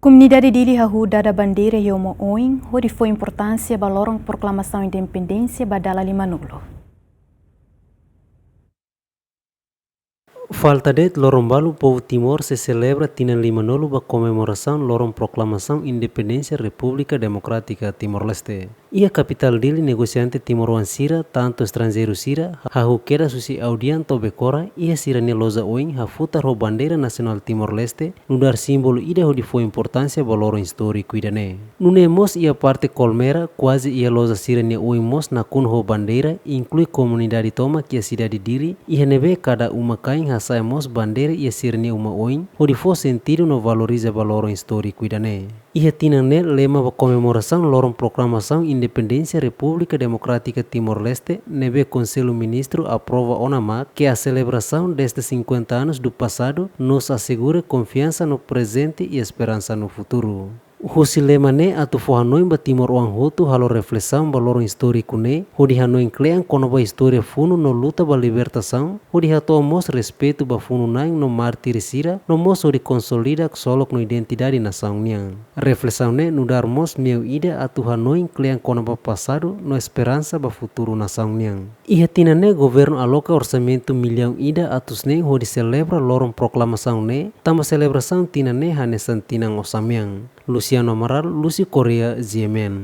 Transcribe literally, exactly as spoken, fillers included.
Komunidade Dili hahú dada bandeira iha uma oin, hodi fó importánsia ba loron proklamasaun independénsia ba dala limanulu. Falta de'it loron balu povu Timor sei selebra tinan limanulu ba komemorasaun loron proklamasaun independénsia Repúblika Demokrátika Timor-Leste. Iha kapitál Dili, negosiante timoroan sira, tantu estranjeiru sira, hahú kedas husi Audian to'o Becora, iha sira-nia loja oin hafutar ho bandeira nasionál Timor-Leste, nu'udar símbolu ida hodi fó importánsia ba loron istóriku ida-ne'e. Nune'e mós iha parte Colmera, kuaze iha loja sira-nia oin mós nakonu ho bandeira, inklui komunidade tomak iha sidade Dili, iha ne'ebé kada uma-kain hasa'e mós bandeira iha sira-nia uma oin, hodi fó sentidu no valoriza ba loron istóriku ida-ne'e. Iha tinan ne'e lema ba komemorasaun loron proklamasaun independénsia Repúblika Demokrátika Timor-Leste, ne'ebé Konsellu Ministru aprova ona mak, que a celebração destes cinquenta anos do passado nos assegure confiança no presente e esperança no futuro. Husi lema ne'e atu fó hanoin ba timoroan hotu halo reflesaun ba loron istóriku ne'e, hodi hanoin kle'an kona-ba istória funu no luta ba libertasaun, hodi hato'o mós respeitu ba funu-na'in no mártir sira, no mós hodi konsolida ksolok no identidade nasaun nian. Reflesaun ne'e nu'udar mós meiu ida atu hanoin kle'an kona-ba pasadu no esperansa ba futuru nasaun nian. Iha tinan ne'e governu aloka orsamentu millaun ida atus neen hodi selebra loron proklamasaun ne'e, tanba selebrasaun tinan ne'e hanesan tinan osan mean. Luciano Amaral, Lúcio Correia, G M N.